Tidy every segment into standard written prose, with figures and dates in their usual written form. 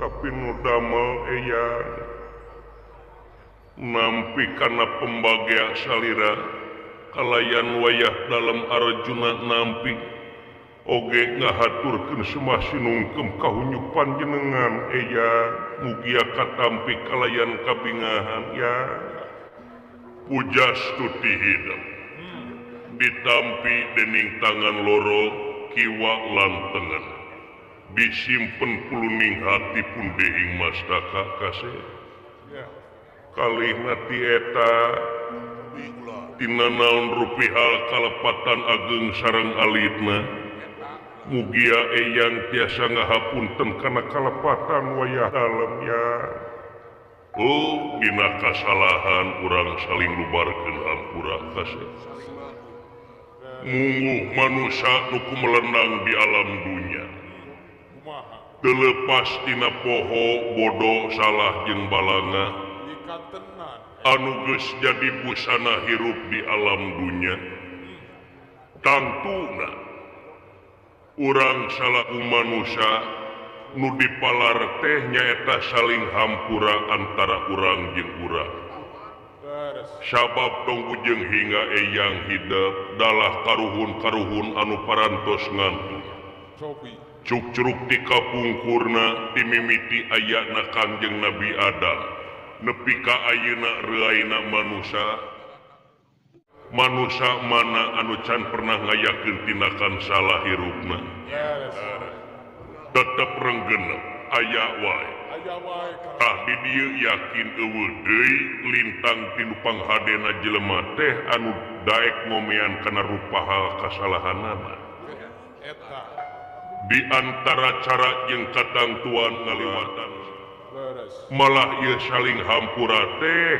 Kapinu damel eyang nampi kana pembagia salira kalayan wayah dalam Arjuna nampi oge ngahaturkeun semah sinungkem kahunyuk panjenengan eyang mugia katampi kalayan kabingahan ya pujastuti hidup ditampi dening tangan loro kiwa lan tengen disimpen puluning hati pun deing mastaka kasih kalih ti eta tina naon rupi hal kalepatan ageng sareng alitna mugia eyang tiasa ngahapunten kana kalepatan wayah dalem ya. Oh dina kasalahan urang saling lubarkeun hampura kasih munguh manusia nu kumelenang di alam dunya teu lepas tina poho bodoh salah jeung balanga anu geus jadi busana hirup di alam dunya tangtuna urang salaku manusia nu dipalar teh nyaeta saling hampura antara urang jeung urang sabab tong bujeng hingga eyang hidep dalah karuhun-karuhun anu parantos ngantuk cuk-curug ti kapungkurna dimimiti ayana Kangjeng Nabi Adam nepi ka ayeuna reuaina manusia manusia mana anu can pernah ngayakeun tindakan salah hirupna tetep renggenep aya wae tah di dieu yakin eueuh deui lintang tinu panghadena jelema teh anu daek ngomean kana rupa hal kasalahanana di antara cara jeung katangtuan ngaliwatan malah ieu saling hampura teh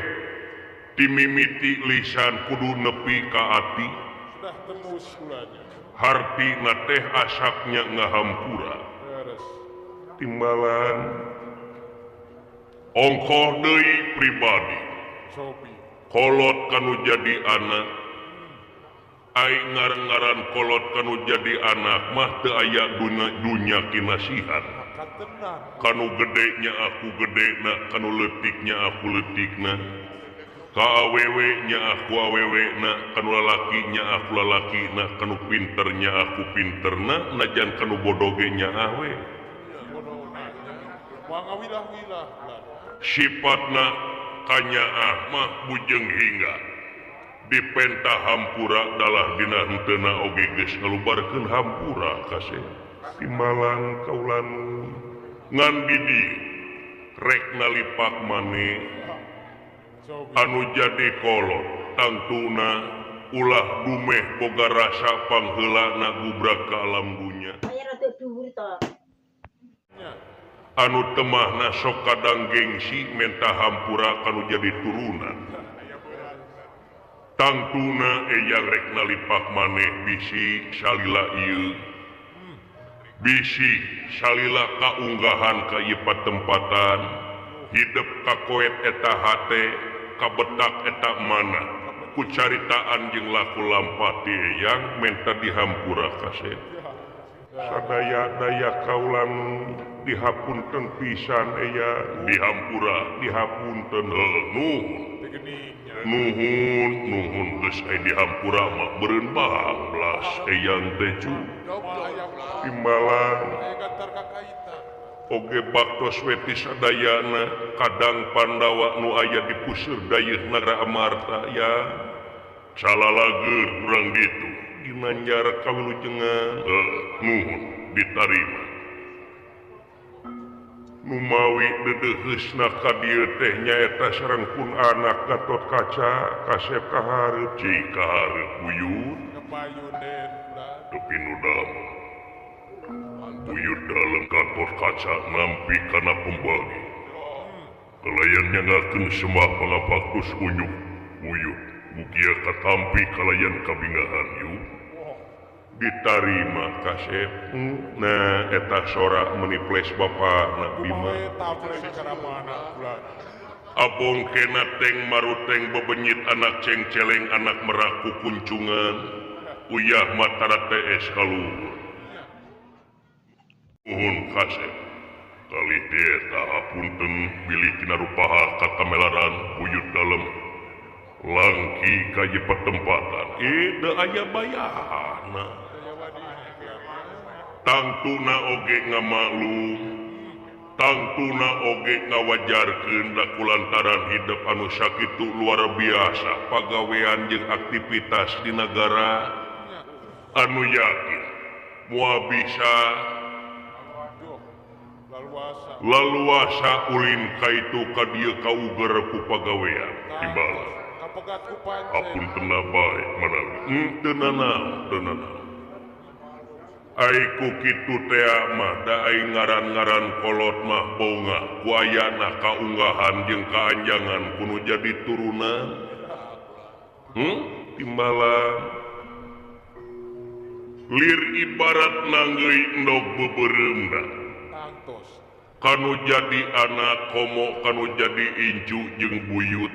dimimiti lisan kudu nepi ka ati hartina teh asaknya ngahampura timbalan ongkoh deui pribadi kolot kanu jadi anak ai ngaran-ngaran kolot kanu jadi anak mah teu aya dunya kinasihan kanu gedenya aku gedena kanu leutiknya aku leutikna ka awewe nya aku awewena kanu lalakinya aku lalakina kanu pinternya aku pinterna najan kanu bodoh ge nya awe sifatna kanyaah mah bujeng hingga dipenta hampura dalah dina henteuna oge geus ngalubarkeun hampura kasih timbalan kaulan ngan di dieu rek nalipak maneh anu jadi kolot tangtuna ulah dumeh boga rasa pangheulana gubrak ka alam dunya anu temahna sok kadang gengsi menta hampura kanu jadi turunan tangtuna eyang rek nalipak maneh bisi salila ieu bisi salila kaunggahan ka ieu patempatan hidup kakoet eta hate kabetak eta mana ku caritaan jeung laku lampah ti eyang menta dihampura kasep sadaya-daya kaulan dihapunten pisan eyang dihampura dihapunten nuhun nuhun nuhun geus aya dihampura mah beureun banglas eyang teh cu timbalan oge baktos weti sadayana kadang Pandawa nu aya di puseur dayeuh Nagara Amarta ya salalageur urang ditu ginanjar kawilujengan nuhun ditarima numawi dedeuheusna ka dieu teh nyaeta sareng pun anak Gatot Kaca kasep kahareup cik kahareup buyut tepi nu damel buyut dalem Gatot Kaca nampi kana pembagi kalayan nyangakeun semah pangapaktus unyuk buyut mugia katampi kalayan kabingahan yuk ditarima kasep nah eta sora meuni flash bapana Bima abong kena teng maruteng bebenyit anak cengceleng anak meraku kuncungan uyah matara TS kaluhur nuhun kasep Kali teh punten bilih tina rupaha kakamelaran buyut dalem langki ka ieu patempatan teu aya bayahna tangtuna oge ngamaklum tangtuna oge ngawajarkeun da kulantaran hidup anu sakitu luar biasa pagawean jeung aktivitas di nagara anu yakin moal bisa laluasa ulin ka itu ka dieu ka uger ku pagawean timbalan apunten bae manawi teu nanaon ai ku kitu tea mah da ai ngaran-ngaran kolot mah bonga ku ayana kaunggahan jeung kaanjangan kudu jadi turunan timbalan lir ibarat nanggeuy endog beubeureumpna kanu jadi anak komo kanu jadi incu jeung buyut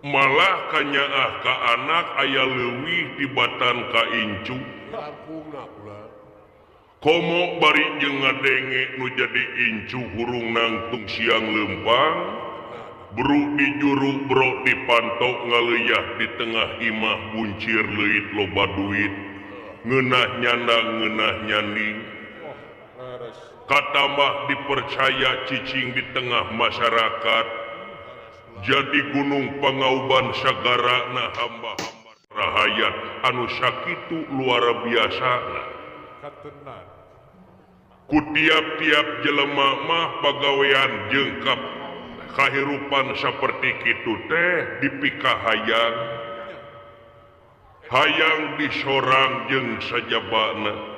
malah kanyaah ka anak aya leuwih tibatan ka incu komo bari jeung ngadenge nu jadi incu hurung nangtung siang leumpang bru di juru bro di panto ngaleuya di tengah imah buncir leuit loba duit ngeunah nyandang ngeunah nyanding katamah dipercaya cicing di tengah masyarakat jadi gunung pangauban sagarana hamba-hamba rahayat anu sakitu luar biasana ku tiap-tiap jelema mah pagawean jeung kahirupan saperti kitu teh dipikahayang hayang disorang jeung sajabana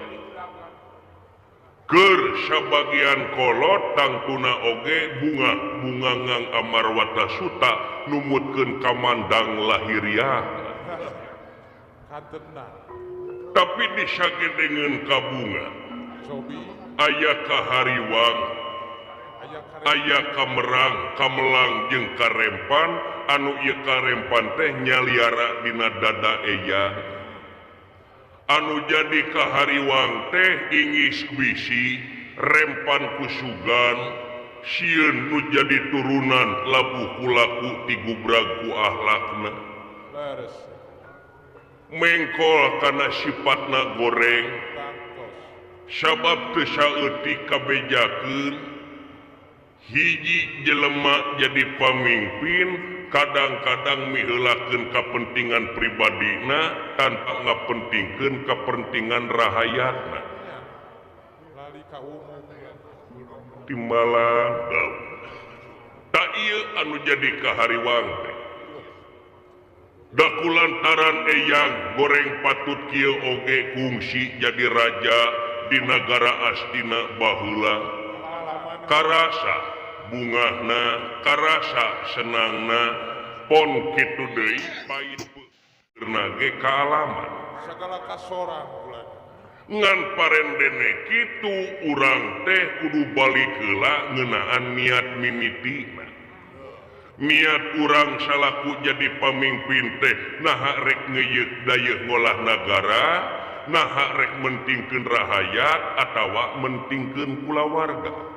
keur sabagian kolot tangtuna oge bunga bungangang amarwata suta numutkeun kamandang lahiriah tapi disagedengeun ka bunga aya kahariwang aya kamerang kamelang jeung karempan anu ieu karempan teh nyaliara dina dada eya anu jadi kahariwang teh ingis bisi rempan kusugan sieun nu jadi turunan labuh kulaku digubrag ku ahlakna mengkol kana sifatna goreng sabab teu saeutik kabejakeun hiji jelema jadi pamimpin kadang-kadang miheulakeun kapentingan pribadina tanpa ngapentingkeun kapentingan rahayatna timbalan tak ieu anu jadi kahariwang teh da kulantaran eyang goreng patut kieu oge kungsi jadi raja di nagara Astina baheula karasa bungahna karasa senangna pon kitu deui pait peurna ge kaalaman sagala kasorang ulah ngan parendene kitu urang teh kudu balik heula ngeunaan niat mimitina niat urang salaku jadi pamimpin teh naha rek ngeuyeuk dayeuh ngolah nagara naha rek mentingkeun rahayat atawa mentingkeun kulawarga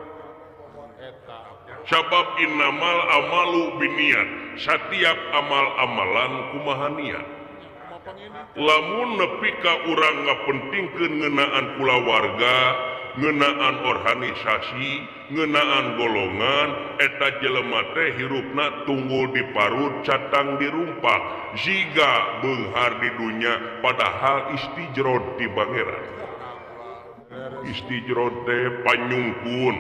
sabab innamal amalu biniat setiap amal-amalan kumaha niat lamun nepi ka urang ngapentingkeun ngeunaan kulawarga ngeunaan organisasi ngeunaan golongan eta jelema teh hirupna tunggul di parut catang di rumpak jiga beunghar di dunya padahal istijrod di pangeran istijrod teh panyungkun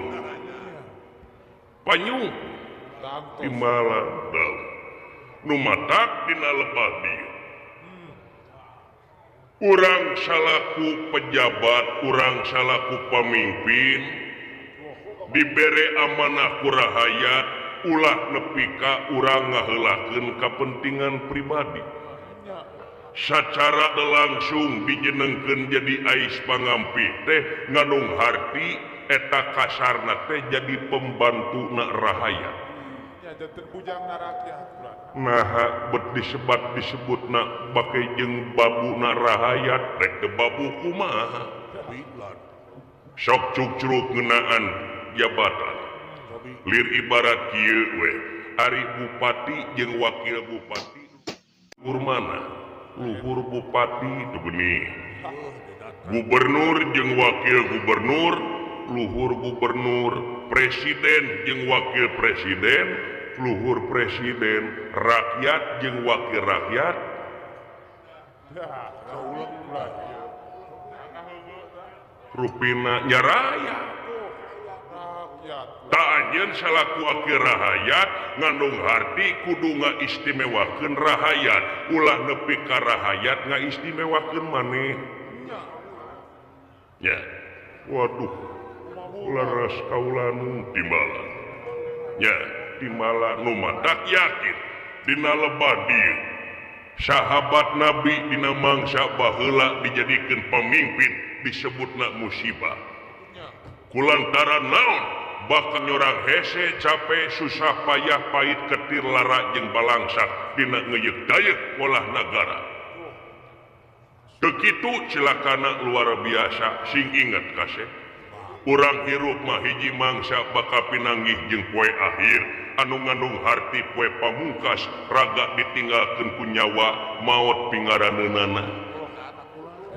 panyung timbalan nu matak dina lebah dieu urang salaku pejabat urang salaku pamimpin dibere amanah ku rahayat ulah nepi ka urang ngaheulakeun kapentingan pribadi sacara langsung dijenengkeun jadi ais pangampih teh nganung harti eta kasarna teh jadi pembantuna rahayat nah bet disebat disebutna bake jeung babuna rahayat rek teu babu kumaha Sok cuk-curug ngeunaan jabatan. Lir ibarat kieu we. Ari bupati jeung wakil bupati luhur mana? Luhur bupati teu benih. Gubernur jeung wakil gubernur luhur gubernur, presiden jeung wakil presiden luhur presiden, rakyat jeung wakil rakyat. Rupina nyaraya. Tak anjeun salaku wakil rahayat ngandung harti kudu ngaistimewakeun rahayat, ulah nepi ka rahayat ngaistimewakeun maneh. Ya. Waduh, leres kaula nu timbala. Ya, timbala nu matak yakin dina lebah dieu sahabat Nabi dina mangsa baheula dijadikeun pamimpin disebutna musibah. Kulantaran naon bakal nyorang hese capek susah payah pahit ketir lara jeung balangsak dina ngeuyeuk dayeuh olah nagara. Begitu cilakana luar biasa sing inget kasih. Urang hirup mah hiji mangsa bakal pinanggih jeung poe akhir anu ngandung harti poe pamungkas raga ditinggalkeun ku nyawa maot pingaraneunana.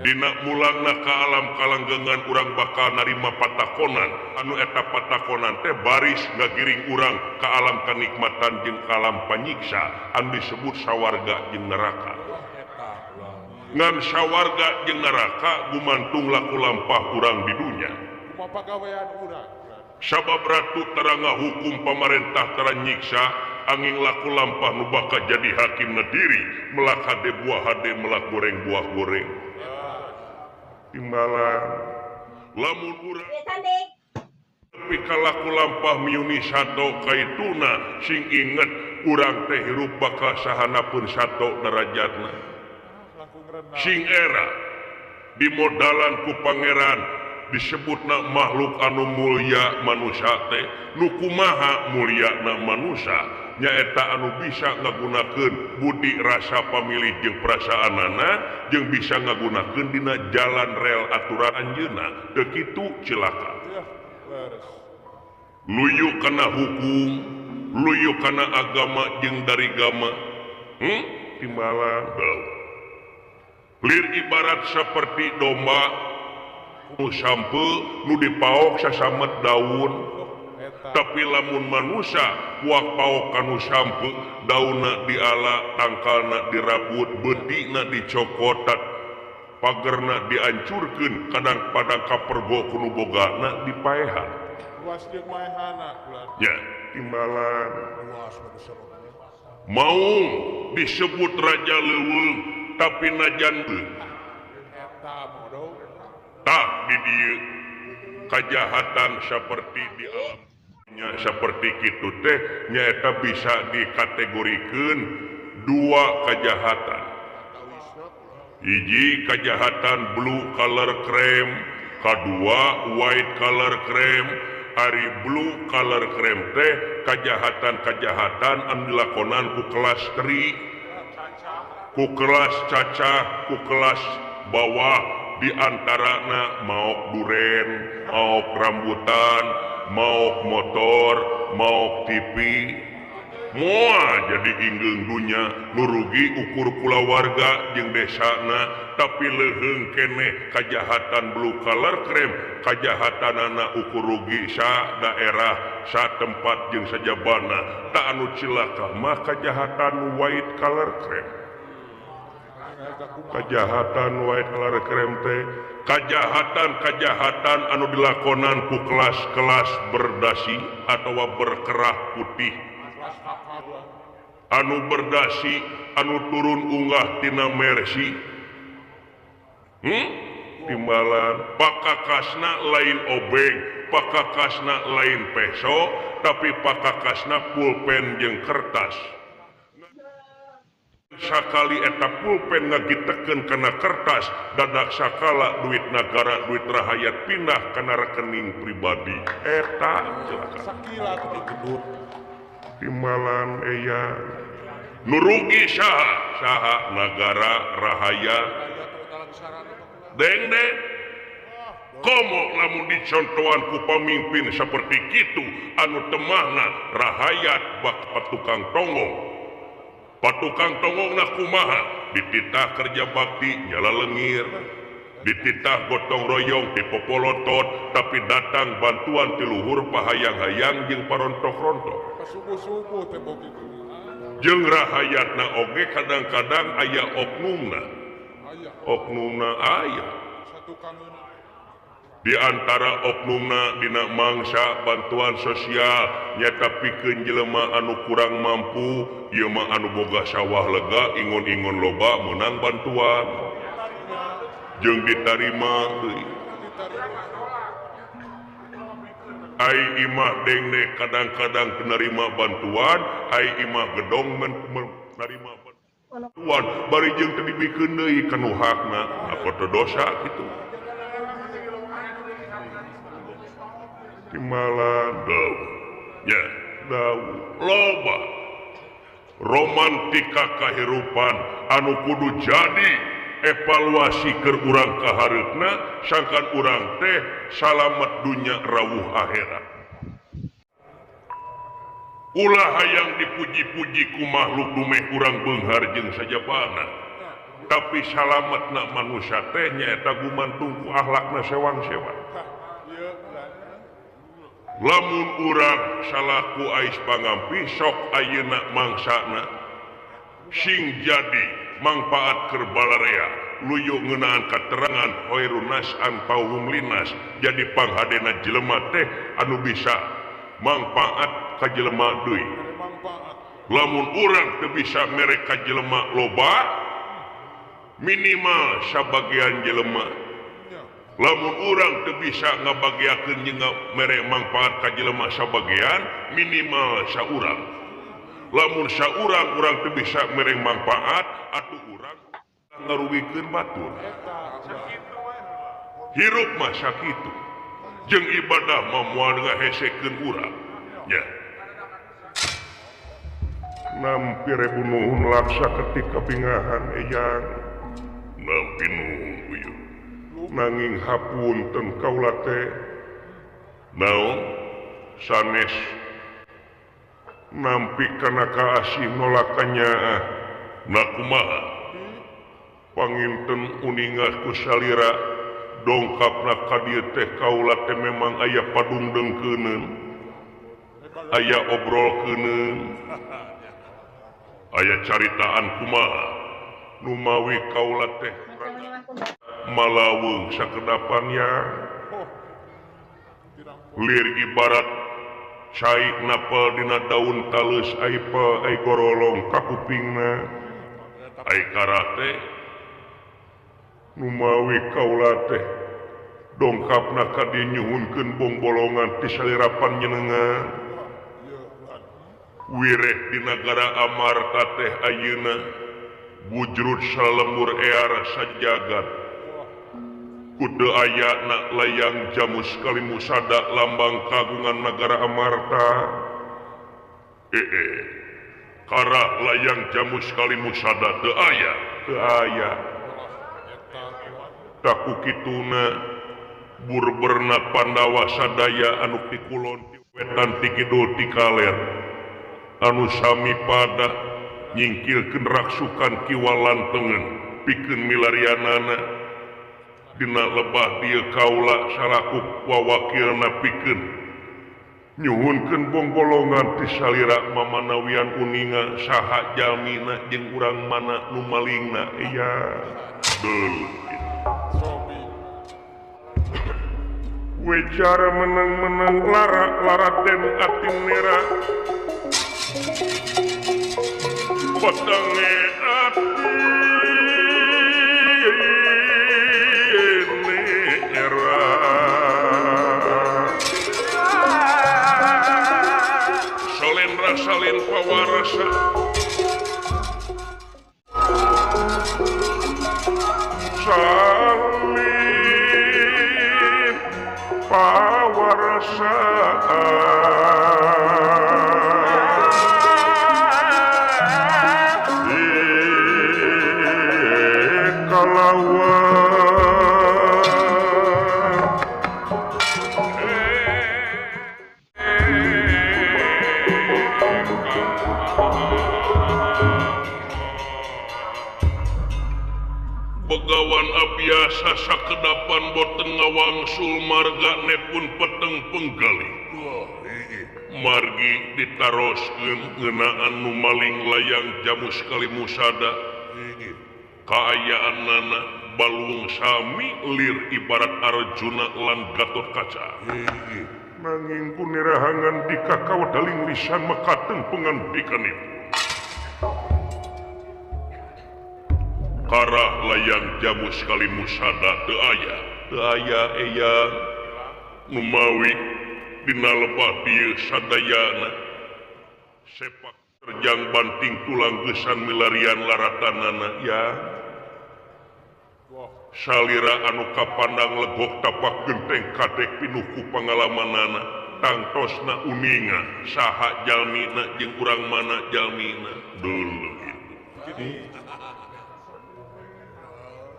Dina mulangna ka alam kalanggengan urang bakal narima patakonan anu eta patakonan teh baris ngagiring urang ka alam kanikmatan jeung ka alam panyiksa anu disebut sawarga jeung neraka. Ngan sawarga jeung neraka gumantung laku lampah urang di dunya. Sabab ratu tara ngahukum pamarentah tara nyiksa angin laku lampah nu bakal jadi hakim na diri melak hade buah hade melak goreng buah goreng. Timbalan lamun urang tapi kalaku lampah miuni sato kaituna sing inget urang teh hirup bakal sahanapeun sato derajatna. Sing era dimodalan ku pangeran disebutna makhluk anu mulia manusia teh nu kumaha muliana manusia nyaeta anu bisa ngagunakeun budi rasa pamilih jeung perasaanana jeung bisa ngagunakeun dina jalan rel aturan anjeunna teu kitu cilaka. Luyu kana hukum, luyu kana agama jeung dari gama. Timbalan bau. Lir ibarat seperti domba nu sampe nu dipaok sasamet daun. Tapi lamun manusia kuak paok kanu sampe daunna diala, tangkalna dirabut, bedina dicokotat, pagerna diancurkeun, kadang pada kapergo ku nu bogana dipaehan. Luas jeung maehana ulah. Ya, timbalan. Mau disebut raja leuweung tapi najan eta bodoh. Tak di dieu kajahatan seperti di alamnya seperti kitu teh nyaeta bisa dikategorikeun dua kejahatan. Hiji kejahatan blue color crime, kadua white color crime. Ari blue color crime teh kejahatan-kejahatan anu dilakonan ku kelas tri, ku kelas cacah, ku kelas bawah, di antarana maok duren, maok rambutan, maok motor, maok TV. Moal jadi inggeung dunya nu rugi ukur kulawarga jeung desana, tapi leuheung keneh kajahatan blue collar crime, kajahatanana ukur rugi sa daerah, sa tempat jeung sajabana. Tak anu cilaka mah kajahatan white collar crime. Kejahatan white collar crime teh kejahatan-kejahatan anu dilakonan ku kelas-kelas berdasi atau berkerah putih, anu berdasi anu turun unggah tina Mercy, timbalan pakakasna lain obeng, pakakasna lain peso, tapi pakakasna pulpen jeung kertas. Sakali eta pulpen ngagitekeun kana kertas, dadak sakala duit nagara, duit rahayat pindah kana rekening pribadi. Eta cilaka. Timbalan eya nu rugi saha? Saha nagara rahayat. Deng deng. Komo lamun dicontohan ku pamimpin seperti kitu anu temahna rahayat bak patukang tonggong. Patukang tonggongna kumaha? Dititah kerja bakti nyala lengir, dititah gotong royong dipopolotot, tapi datang bantuan ti luhur pahayang-hayang jeung parontok-rontok. Subuh-subuh tembok itu. Jeung rahayatna oge kadang-kadang aya oknumna. Oknumna aya. Di antara oknumna dina mangsa bantuan sosial nyata pikeun jelema anu kurang mampu, ieu mah anu boga sawah lega ingon-ingon loba meunang bantuan. Jeung ditarima deui. Ai imah dengne kadang-kadang penerima bantuan, ai imah gedong menerima bantuan, bari jeung teu dibikeun deui kanu hakna, apa teu dosa kitu. Timbalan dau nya dau loba romantika kahirupan anu kudu jadi evaluasi keur urang kahareupna sangkan urang teh salamet dunya rawuh akhirat. Ulah hayang dipuji-puji ku makhluk dumeh urang beunghar jeung sajabana, tapi salametna manusia teh nyaeta gumantung ku akhlakna sewang-sewang. Lamun urang salaku ais pangampi sok ayeuna mangsana sing jadi mangpaat keur balarea luyu ngeunaan katerangan khairun nas anfa'uhum linnas, jadi panghadena jelema teh anu bisa mangpaat ka jelema deui. Lamun urang teu bisa mere ka jelema loba, minimal sabagian jelema. Lamun urang teu bisa ngabagiakeun jeung mere mangpaat ka jelema sabagian, minimal saurang. Lamun saurang urang teu bisa mere mangpaat, atuh urang ngarugikeun batur. Hirup mah sakitu. Jeung ibadah mah moal ngahesekeun urang. Nya. Nampi rebu nuhun laksa ketika bingahan eyang. Nampi nuhun uyuh. Nanging hapunten kaula teh naon sanes nampi kana kaasih nolak kanyaah na kumaha panginten uninga ku salira dongkapna ka dieu teh kaula teh memang aya padungdengkeuneun, aya obrolkeuneun, aya caritaan kumaha numawi kaula teh malawung sakedapannya lir ibarat cai napel dina daun talus ai pel ai gorolong ka kupingna ai karate numawi kaula teh dongkapna ka dieu nyuhunkeun bongbolongan ti salirapan nyenengan wireh di nagara Amarta teh ayeuna bujrut salembur ear sajagat kudu ayana layang jamus kalimusada lambang kagungan nagara Amarta. Kara layang jamus kalimusada teu aya, teu aya. Taku kituna burberna Pandawa sadaya anu ti kulon ti wetan ti kidul ti kaler anu sami pada nyingkilkeun raksukan kiwa lantengeun pikeun milarianana dina lebah dieu kaula salaku wawakilna pikeun nyuhunkeun bongbolongan ti salira mamanawian uninga saha jalmina jeung urang mana nu malingna iya deul wecara menang-menang lara laraden ati nera petange ati nera salendra salin pawarasa salin pawarasa Begawan abiasa sakedapan boten ngawangsul marga nepun peteng penggali. Margi ditaroskeun ngeunaan nu maling layang jamus kalimusada. Kaayaanana balung sami lir ibarat Arjuna lan Gatotkaca. Nanging ku nerahangan di kakawedaling lisan mekaten pengandikanipun. Karah layang jamus kalimusada teu aya, teu aya eyang numawi dina lebah dieu sadayana. Sepak terjang banting tulang geusan milarian laratanana ya. Salira anu kapandang legok tapak genteng kadek pinuh ku pangalamanana tangtosna uninga saha jalmina jeung urang mana jalmina dulu itu.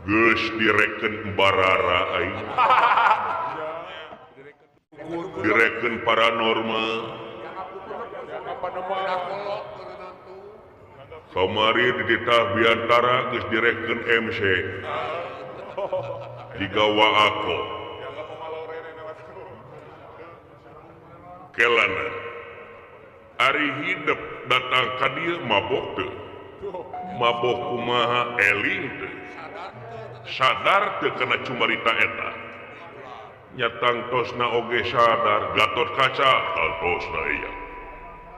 Geus direken barara aing. Direken paranormal. Kamari dititah biantara geus direken MC. Digawa aku. Kelana. Ari hidep datang ka dieu mabok teu. Mabok kumaha eling teu. Sadar teu kana cumarita eta. Nya tangtosna oge sadar Gatotkaca tangtosna ieu.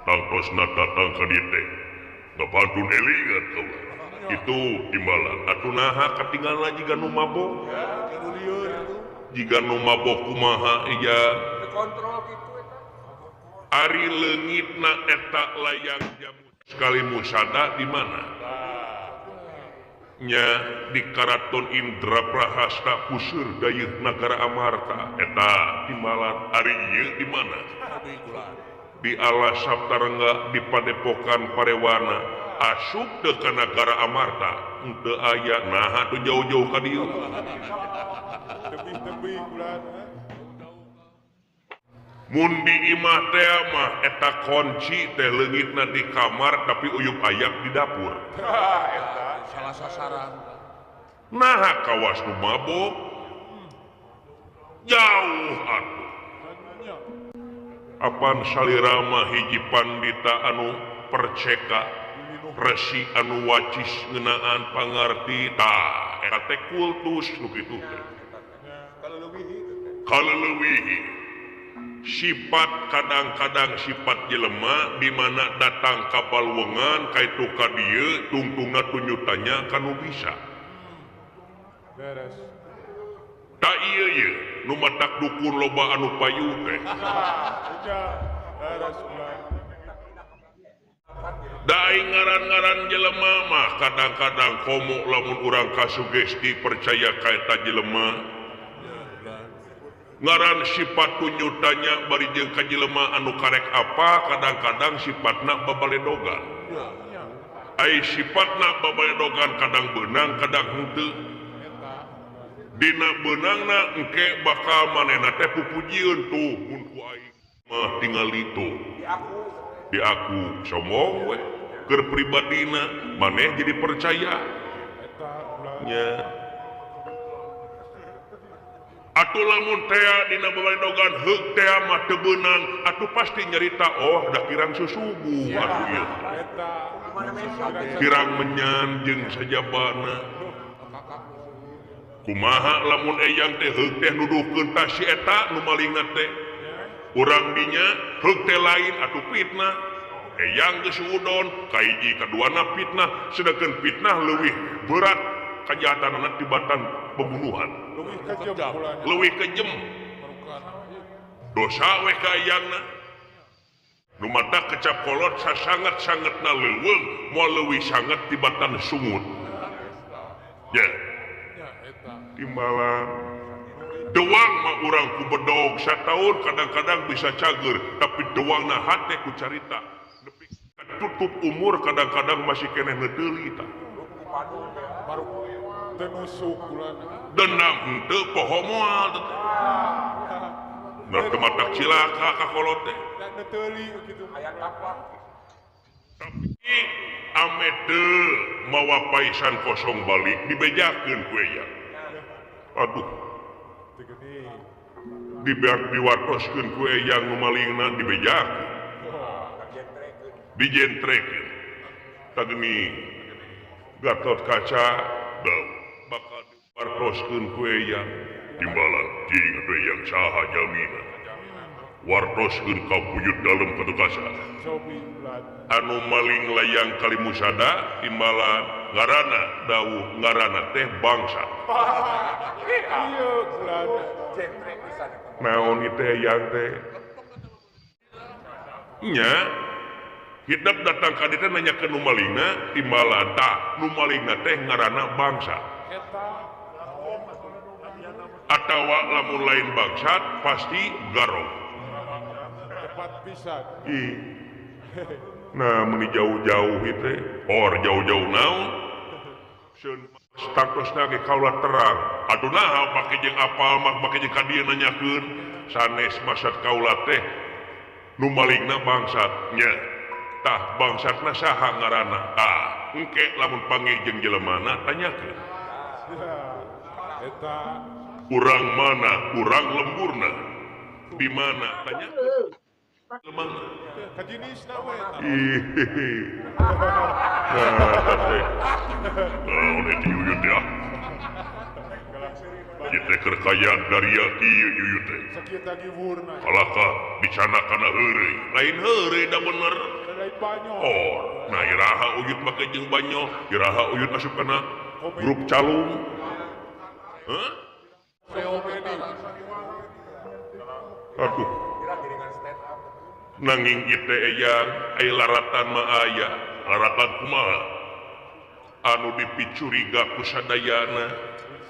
Tangtosna datang ka dieu teh. Ngapantun elingan kaula. Itu timbalan atuh naha katinggalan jiga nu mabok. Jiga nu mabok kumaha iya. Ari leungitna eta layang jamu kalimusada di mana? Nya di Karaton Indra Prahasta Puseur Dayeuh Nagara Amarta eta timbalan ari ieu di mana? Di Alas Saptarengga di Padepokan Parewana asup teu ka Nagara Amarta teu aya naha teu jauh-jauh ka dieu. Mun di imah teh mah eta kunci teh leungitna di kamar tapi uyup ayak di dapur. Salah sasaran. Naha kawas nu mabok jauh atuh. Apan salira mah hiji pandita anu perceka resi anu wacis ngeunaan pangarti tah eta teh kultus nu kitu teh. Kaleuwihi sifat kadang-kadang sifat jelema di mana datang ka balwengan kaitu ka dieu tungtungna tunyutanya kanu bisa. Beres. Ta ieu ye nu matak dukun loba anu payu teh. Da aing ngaran-ngaran jelema mah kadang-kadang komo lamun urang kasugesti percaya ka eta jelema. Ngaran sifat tunyutanya bari jeung ka jelema anu karek apa kadang-kadang sifatna babaledogan. Ai sifatna babaledogan kadang beunang kadang henteu. Dina beunangna engke bakal manehna teh pupujieun tuh mun ku aing mah tingali tuh. Di aku sombong we keur pribadina maneh jadi percaya. Nya. Atuh lamun tea dina babaledogan heug tea mah teu beunang atuh pasti nyarita oh da kirang susugu atuh ieu. Kirang menyan jeung sajabana. Kumaha lamun eyang teh heug teh nuduhkeun ta si eta nu malingna teh. Urang dinya heug teh lain atuh fitnah. Eyang geus suudon kahiji kaduana fitnah sedangkan fitnah leuwih berat kajahatanana tibatan pembunuhan. Leuwih kejem. Dosa we ka eyangna. Nu matak kecap kolot sasanget-sangetna leuweung moal leuwih sanget tibatan sungut. Ya. Timbalan dewang mah urang ku bedog sataun kadang-kadang bisa cager tapi dewangna hate ku carita nepi tutup umur kadang-kadang masih keneh neuteuli tah. Dendam henteu poho moal teh. Nah teu matak cilaka ka kolot teh. Tapi Ame teu mawa paisan kosong balik dibejakeun ku eyang. Aduh. Dibeak diwartoskeun ku eyang nu malingna dibejakeun. Dijentrekeun. Tageni Gatot Kaca dau bakal diwartoskeun ku eyang. Timbalan cing atuh eyang saha jalmina. Wartoskeun ka buyut dalem Gatot Kaca. Anu maling layang Kalimusada timbalan ngaranna dawuh ngaranna teh bangsa. Naon ieu teh eyang teh? Nya hidup datang ka dieu nanyakeun nu malingna timbalan tah nu malingna teh ngaranna bangsa. Atawa lamun lain bangsat pasti garong. Tepat pisan. Ih. Nah meni jauh-jauh itu or jauh-jauh naon seun tangtosna ge kaula terang atuh naha make jeung apal mah make jeung ka dieu nanyakeun sanes maksud kaula teh nu malingna bangsat nya tah bangsatna saha ngaranna tah engke lamun panggih jeung jelemana tanyakeun eta urang mana urang lemburna di mana tanyakeun lemang kajinisna we ih naon eta yuyut ya ieu teh keur kaya daria kieu yuyut teh sakieu tagi wurna kalaka dicana kana heureuy lain heureuy da bener lain banyo oh nah iraha uyut make jeung banyo iraha uyut asup kana grup calung heuh aduh nanging ieu teh eyang aya laratan mah aya laratan kumaha anu dipicuriga ku sadayana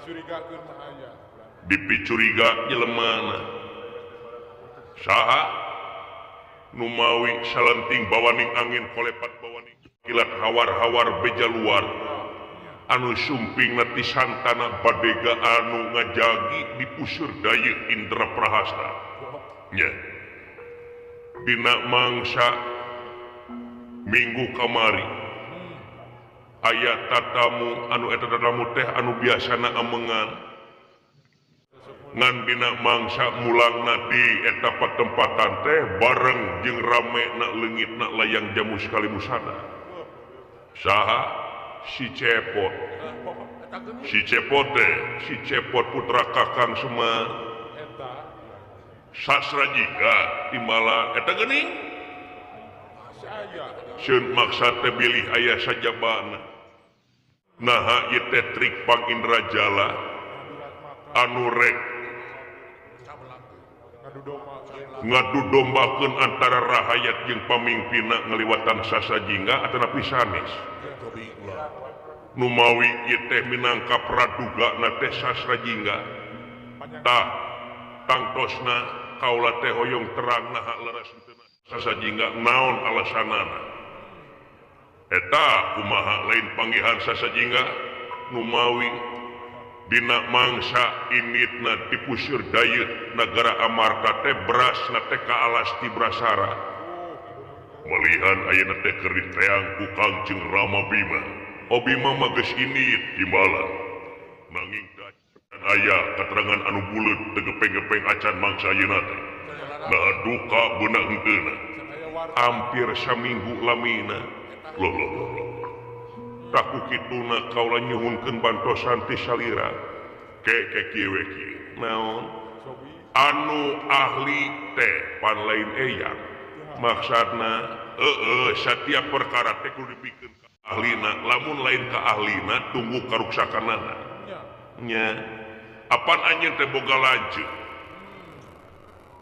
dicurigakeun mah aya dipicuriga jelemana saha nu mawi salenting bawaning angin kolepat bawaning kilat hawar-hawar beja luar anu sumpingna ti santana badega anu ngajagi di puseur dayeuh Indra Prahasta nya dina mangsa minggu kamari aya tatamu anu eta tatamu teh anu biasana amengan ngan dina mangsa mulangna di eta patempatan teh bareng jeung rame na leungitna layang Jamus Kalimusada saha si Cepot si Cepot teh si Cepot putra Kakang Semar sastra jika timbalan eta geuning seun maksa teh bilih aya sajabana naha ieu teh trik Pang Indrajala anu rek ngadu dombakeun antara rahayat jeung pamingpinna ngaliwatan Sasajingga atanapi sanes nu mawi ieu teh minangka praduga na teh Sastra Jingga tah tangtosna kaula teh hoyong terang naha leres Sasajingga naon alasanana eta kumaha lain panggihan Sasajingga nu mawi dina mangsa initna di puseur dayeuh nagara Amarta teh berasna teh ka alas ti Brasara malihan ayeuna teh keur diteang ku Kangjeng Rama Bima oh Bima mah geus init timbalan nanging aya keterangan anu buleut teu gepeng-gepeng acan mangsa ayeuna teh nah duka beunang henteu hampir saminggu lamina loh loh loh tah ku kituna kaula nyuhunkeun bantosan ti salira ke ke kieu we kieu naon anu ahli teh pan lain eyang maksudna heueuh satiap perkara teh kudu dipikeun ka ahlina lamun lain ka ahlina tunggu karuksakanana nya apan anjeun teh boga lanceuk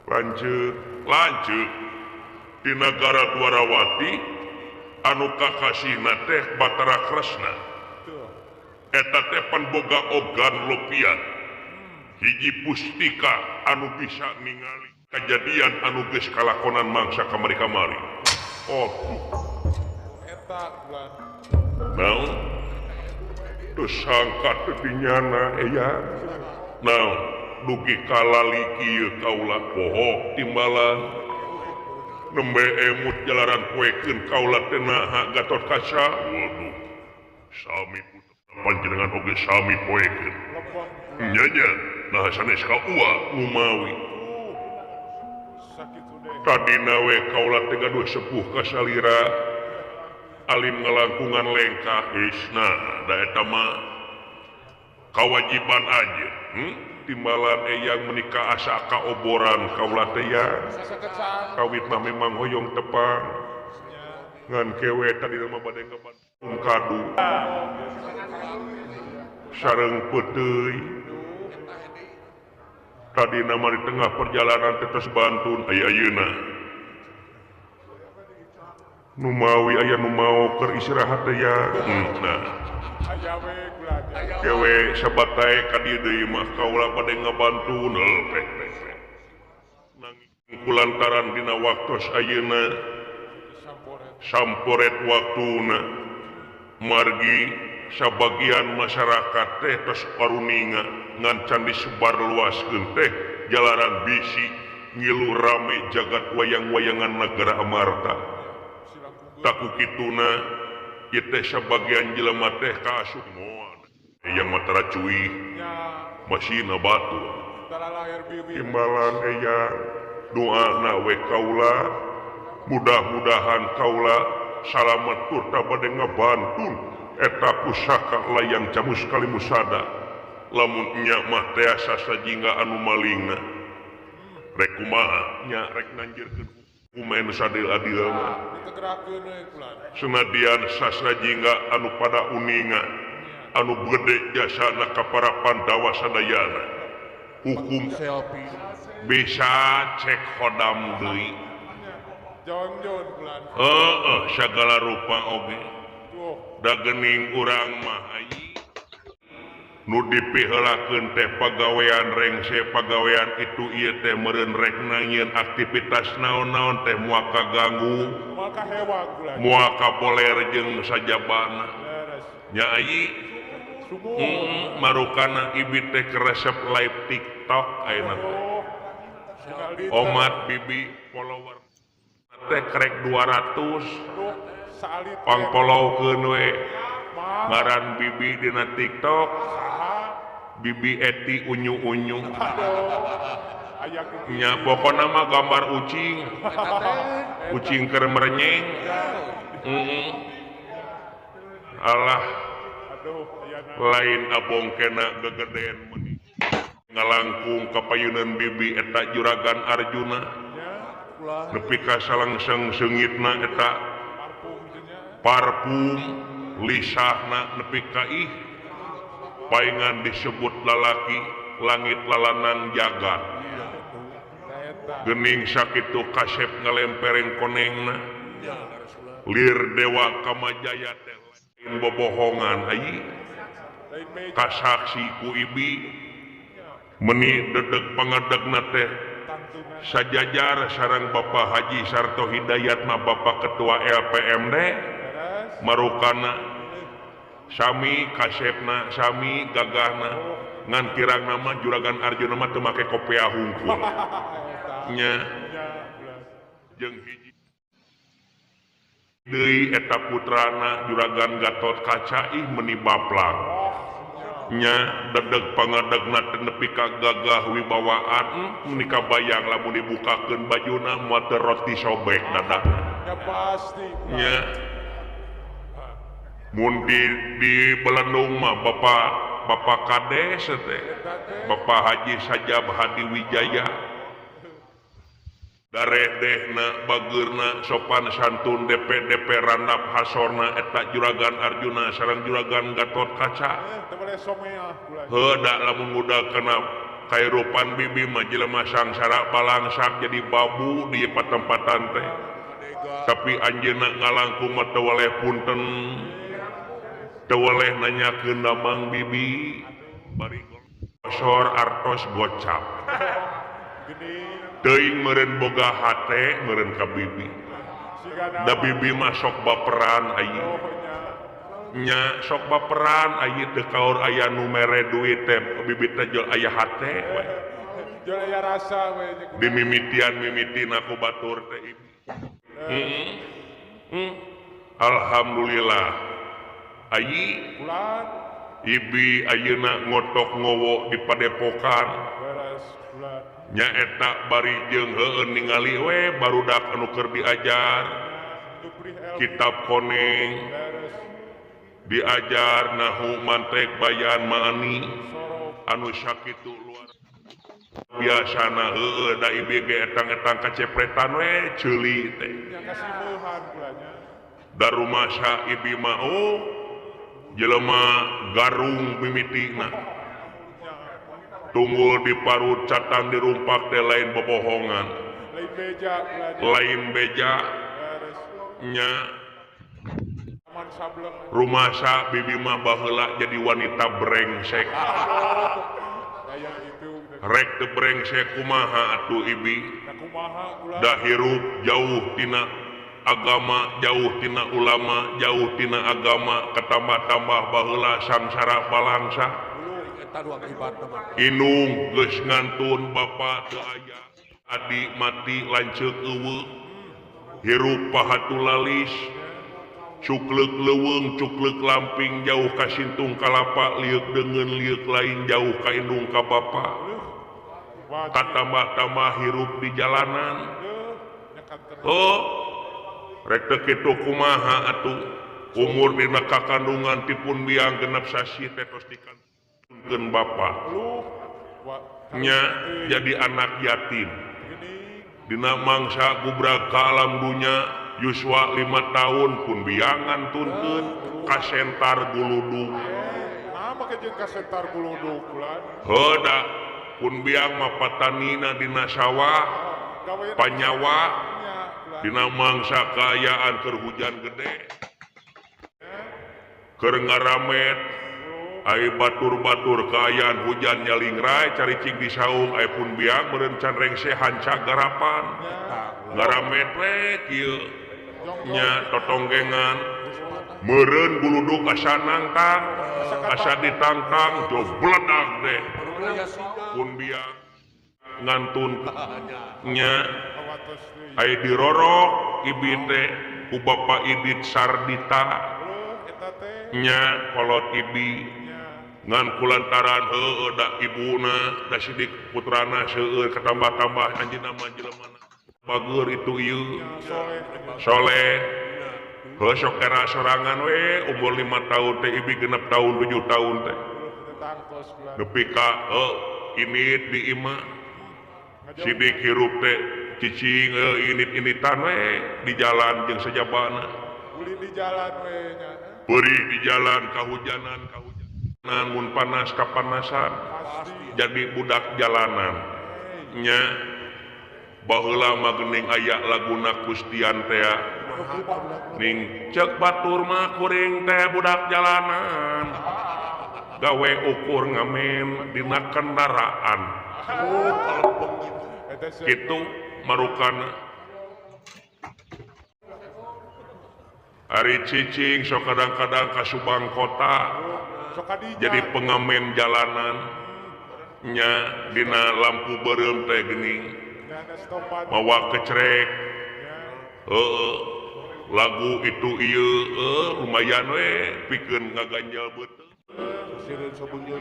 lanceuk lanceuk di nagara Dwarawati anu kakasihna teh Batara Kresna eta teh pan boga ogan lopian hiji pustika anu bisa ningali kejadian anu geus kalakonan mangsa kamari-kamari oh eta bulan naon teu sangka teu dinyana aya naon dugi kalali kieu kaula poho timbalan Nembe emut jalaran poekeun kaula teh naha Gatot Kaca. Waduh. Sami putra panjenengan oge sami poekeun. Nya nya naha sanes ka Uwa Umawi. Tadina we kaula teh gaduh sepuh ka salira alim ngalangkungan lengkah isna da eta mah kawajiban aja. Timbalan eyang menikah asa kaoboran kaula teh ya. Kawit mah memang hoyong tepang. Ngan kewe tadi mah bade ngabantu kadu. Sareng peuteuy. Tadi nama di tengah perjalanan tetes bantun aya ayeuna. Nu mawi aya nu mau keur istirahat teh ya. Nah. Kewe sabatai ka dieu deui mah kaula bade ngabantun pek pek pek. Nanging kulantaran dina waktos ayeuna samporet waktuna margi sabagian masyarakat teh tos paruninga ngan can disebar luaskeun teh jalaran bisi ngilu rame jagat wayang-wayangan negara Amarta. Taku kituna ieu teh sabagian jelema teh kaasup moal eyang mah tara cuy masina batu timbalan eyang doana we kaula mudah-mudahan kaula salamet turta bade ngabantun eta pusaka layang camus kalimusada lamun nya mah tiasa sajingga anu malingna rek kumaha nya rek nanjirkeun kumaha nu sadil-adil mah senadian sasrajingga anu pada uninga anu gede jasana ka para Pandawa sadayana hukum bisa cek khodam deui heeh sagala rupa oge da geuning urang mah ayi nu dipiheulakeun teh pagawean rengse pagawean itu ieu teh meureun rek nyieun aktivitas naon-naon teh moal kaganggu moal kaboler jeung sajabana nya ayi marukana ibi teh keresep live TikTok ayeuna teh omat bibi follower teh krek 200 pangfolowkeun we ngaran bibi dina TikTok bibi Eti unyu-unyu nya pokona mah gambar ucing ucing keur merenyeng alah lain abong kena gegedean meuni ngalangkung ka payuneun bibi eta Juragan Arjuna nepi ka salangseng seungitna eta parfum lisahna nepi ka ih paingan disebut lalaki langit lalanang jagat geuning sakitu kasep ngalempereng konengna lir dewa Kamajaya teh lain bobohongan ayi kasaksi ku ibi meni dedeg pangadegna teh sajajar sareng Bapak Haji Sarto Hidayat mah Bapak Ketua LPMD marukana sami kasepna sami gagahna ngan kirangna mah Juragan Arjuna mah teu make kopea hungkul nya jeung hiji deui eta putrana Juragan Gatot Kaca ih meni baplang nya dedeg pangadegna teh nepi ka gagah wibawaan meni kabayang lamun dibukakeun bajuna moal teu roti sobek dadana ya pasti nya mun di Belendung mah Bapak Kades teh Bapak Haji Sajab Hadi Wijaya daredehna bageurna sopan santun DPDP randap hasorna eta Juragan Arjuna sareng Juragan Gatot Kaca heuh da lamun muda kana kairupan bibi mah jelema sangsara balangsak jadi babu di patempatan teh tapi anjeunna ngalangkung mah teu weleh punten teu weleh nanyakeun damang bibi bari sor artos gocap teuing meureun boga hate meureun ka bibi da bibi mah sok baperan ayi nya sok baperan ayi teu kaur aya nu mere duit teh bibi teh jol aya hate we jol aya rasa we dimimitian mimitina ku batur teh ibi. Alhamdulillah ayi Ibi ayeuna ngotok ngowo di padepokan nyaeta bari jeung heueun ningali we barudak anu keur diajar kitab koneng diajar nahu mantek bayan maani anu sakitu luar biasana heueuh da ibi ge etang-etang kacepretan we ceuli teh da rumasa ibi mah oh jelema garung mimitina tunggul di parut catang dirumpak teh lain bobohongan lain beja nya rumasa bibi mah baheula jadi wanita brengsek rek teu brengsek kumaha atuh ibi da hirup jauh tina agama jauh tina ulama jauh tina agama ketambah-tambah baheula sangsara balangsa inung geus ngantun bapa teu aya adi mati lanceuk eueuh hirup pahatulalis cukleuk leuweung cukleuk lamping jauh ka sintung kalapa lieuk deungeun lieuk lain jauh ka indung ka bapa katambah-tambah hirup di jalanan oh rek teu kitu kumaha atuh umur dina kakandungan tipun biang genep sasih teh tos dikantunkeun bapa nya jadi anak yatim dina mangsa gubrak ka alam dunya yuswa 5 tahun pun biangan tunkeun kasentar guludug heuh da pun biang mah patanina dina sawah panyawa dina mangsa kaayaan keur hujan gede keur ngaramet ai batur-batur kaayaan hujan nyalingrai caricing di saung ai pun biang meureun can rengse hanca garapan ngaramet we kieu nya totonggengan meureun guludug asa nangtang asa ditangtang jobledag deh pun biang ngantun nya ai dirorok ibi teh ku Bapa Idit Sardita nya kolot ibi ngan kulantaran heueuh da ibuna da sidik putrana seueur katambah-tambah anjeunna mah jelema bager itu ieu soleh heuh sok era sorangan we umur 5 tahun teh ibi 6 tahun 7 tahun teh nepi ka heuh init di imah sidik hirup teh cicing init-initan we di jalan jeung sajabana uli di jalan we nya beuring di jalan kahujanan kahujanan mun panas kapanasan jadi budak jalanan nya baheula mah geuning aya laguna Kustian teh ning ceuk batur mah kuring teh budak jalanan gawe ukur ngamen dina kendaraan kitu marukana ari cicing sok kadang-kadang ka Subang kota jadi pengamen jalanan nya dina lampu beureum teh geuning mawa kecrek heueuh lagu itu ieu lumayan we pikeun ngaganjal beuteung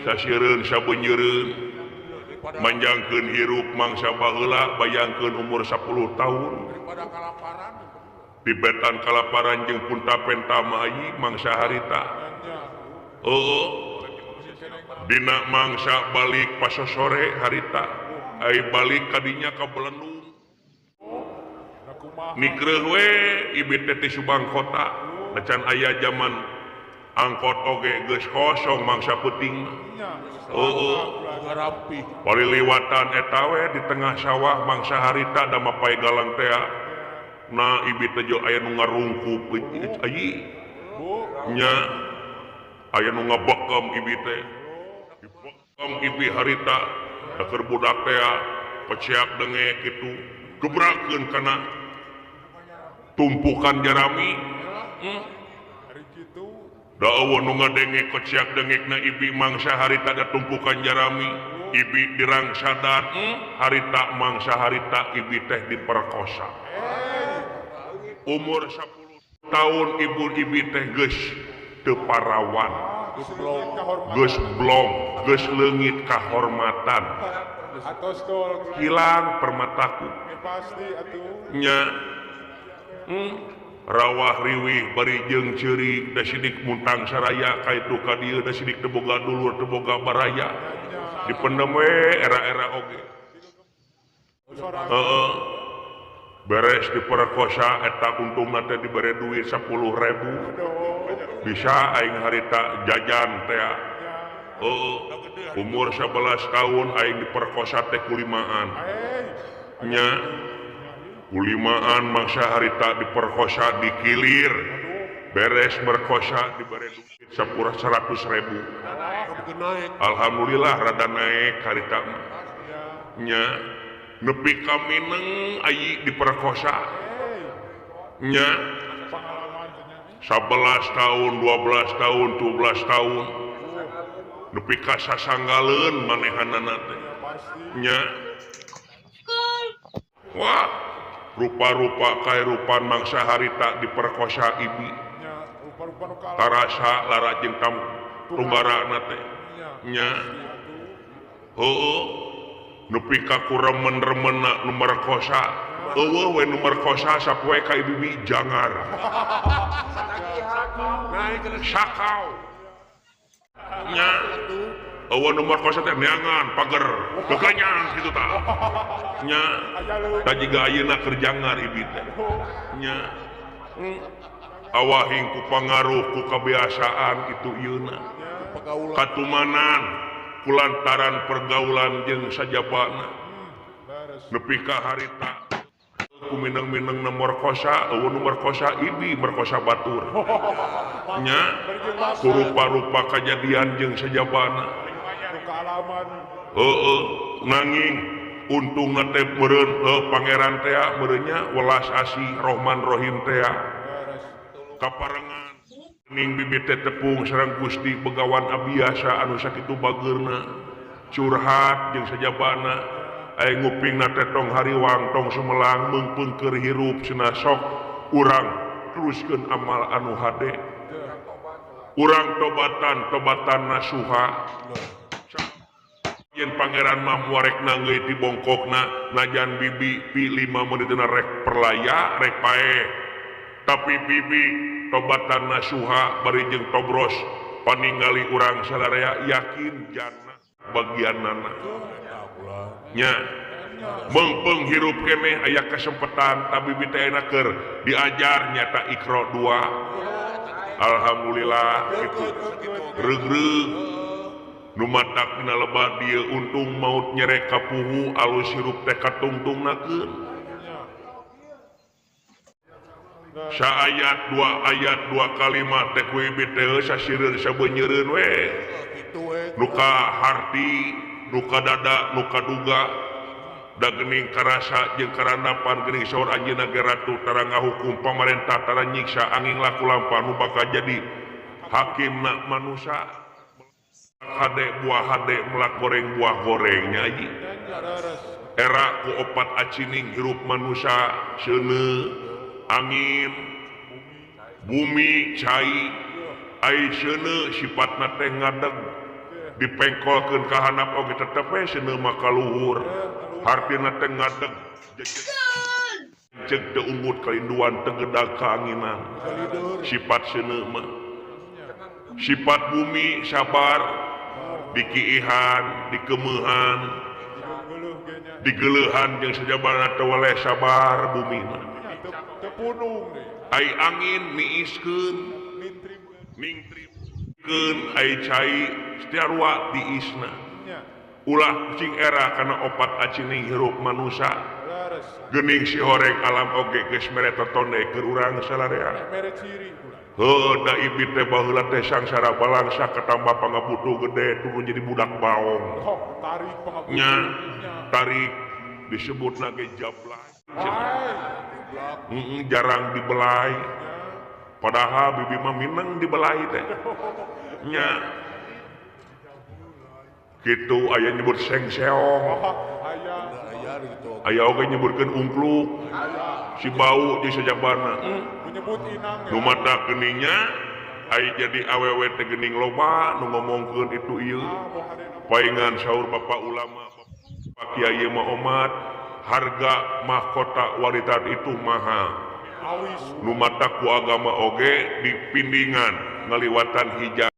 sasireun sabeunjeureun manjangkeun hirup mangsa baheula bayangkeun umur 10 tahun pibetan kalaparan jeung punta-penta mah mangsa harita heueuh dina mangsa balik pasosore harita ai balik kadinya ka Belendung nikreuh we ibi teh ti Subang kota acan aya jaman angkot oge geus kosong mangsa peuting heueuh paliliwatan eta we di tengah sawah mangsa harita da mapay galang tea nah ibi teh aya nu ngarungkup ayi nya aya nu ngabekem ibi teh dibekem ibi harita da keur budak tea peciak dengek kitu gebrakeun kana tumpukan jarami da eueuh nu ngadenge keciak dengekna ibi mangsa harita da tumpukan jarami ibi dirangsadan harita mangsa harita ibi teh diperkosa. Umur 10 tahun ibu ibi teh geus teu parawan. Geus blong, geus leungit kahormatan. Hilang permataku. Nya. Rawah riwih bari jeung ceurik da sidik muntang saraya ka itu ka dieu da sidik teu boga dulur teu boga baraya. Dipendem we era-era oge. Heeh. Beres diperkosa eta untungna teh dibere duit 10.000. Bisa aing harita jajan teh. Heeh. Umur 11 tahun aing diperkosa teh kulimaan. Nya. Kulimaan mangsa harita diperkosa dikilir. Beres merkosa dibere duit 100.000. Alhamdulillah rada naik harita mah. Nya. Nepi ka mineng ayi diperkosa. Nya. 11 tahun, 12 tahun, 17 tahun. Nepi ka sasanggaleun manehanana teh. Nya. Wah, rupa-rupa kahirupan mangsa harita diperkosa ibi. Tarasa lara jeung tunggarana teh. Nya. Heueuh. Nepi ka kuremen-remenna nu merkosa. Eueuh we nu merkosa sapoe ka ibi jangar. Sakau. Nya. Eueuh nu merkosa teh neangan pager, geganyang kitu tah. Nya. Da jiga ayeuna keur jangar ibi teh. Nya. Awahing ku pangaruh ku kebiasaan itu ieuna. Katumanan kulantaran pergaulan jeung sajabana. Nepi ka harita ku mineng-mineng na merkosa, eueuh nu merkosa ibi merkosa batur. Nya. Ku rupa-rupa kajadian jeung sajabana. Heeh, nanging untungna teh meureun pangeran teh meureun nya welas asih Rohman Rohim teh. Kaparengan ning bibi teh tepung sareng Gusti Begawan Abiasa anu sakitu bageurna curhat jeung sajabana aya ngupingna teh tong hariwang tong sumelang meungpeung keur hirup cenah sok urang teruskeun amal anu hade. Urang tobatan tobatan nasuha. Yen pangeran mah muarekna ngeuy di bongkokna najan bibi pi 5 menitna rek perlaya rek paeh. Tapi bibi tobatan nasuha bari jeung tobros paningali urang sadaya yakin jannah bagianana. Nya. Meungpeung hirup keneh aya kesempatan tapi bibi teh enak keur diajar nyata Iqra 2. Alhamdulillah kitu. Reug-reug nu matak dina lebat dieu untung maut nyerek ka puhu alus hirup teh katungtungnakeun. Saayat dua ayat dua kalimat teh ku ibi teh sasireun sabeunyereun we. Nu ka harti, nu ka dada, nu ka duga. Da geuning karasa jeung karandapan geuning saur anjeunna ge ratu tara ngahukum pamarentah tara nyiksa angin laku lampah nu bakal jadi hakimna manusa. Hade buah hade melak goreng buah goreng nyaji. Era ku opat acining hirup manusia seuneu angin bumi cai ai seuneu sifatna teh ngadeg dipengkolkeun ka handap oge tetep we seuneu mah ka luhur hartina teh ngadeg ceuk teu ungut kalinduan teu gedag kaanginan sifat seuneu mah. Sifat bumi sabar dikiihan dikemeuhan digeleuhan jeung sajabana teu weleh sabar bumi mah. Ai angin niiskeun ningtrikeun ai cai setiarwa diisna. Ulah cing era kana opat acining hirup manusa. Geuning si horeng alam oge geus mere totonde keur urang salarea. Heuh da ibi teh baheula teh sangsara balangsa ketambah pangabutuh gede turun jadi budak baong. Nya tarik disebutna ge jablay. Jarang dibelai. Padahal bibi mah mineng dibelai teh. Nya. Kitu aya nyebut sengseong. Aya oge nyebutkeun ungkluk. Si bau di sajabana. Nu mata geuning aya jadi awewe teh geuning loba nu ngomongkeun itu ieu. Paingan saur bapak ulama, Pak Kiai mah omat, harga mahkota wanita itu mahal. Nu mata ku agama oge dipindingan ngaliwatan hijab.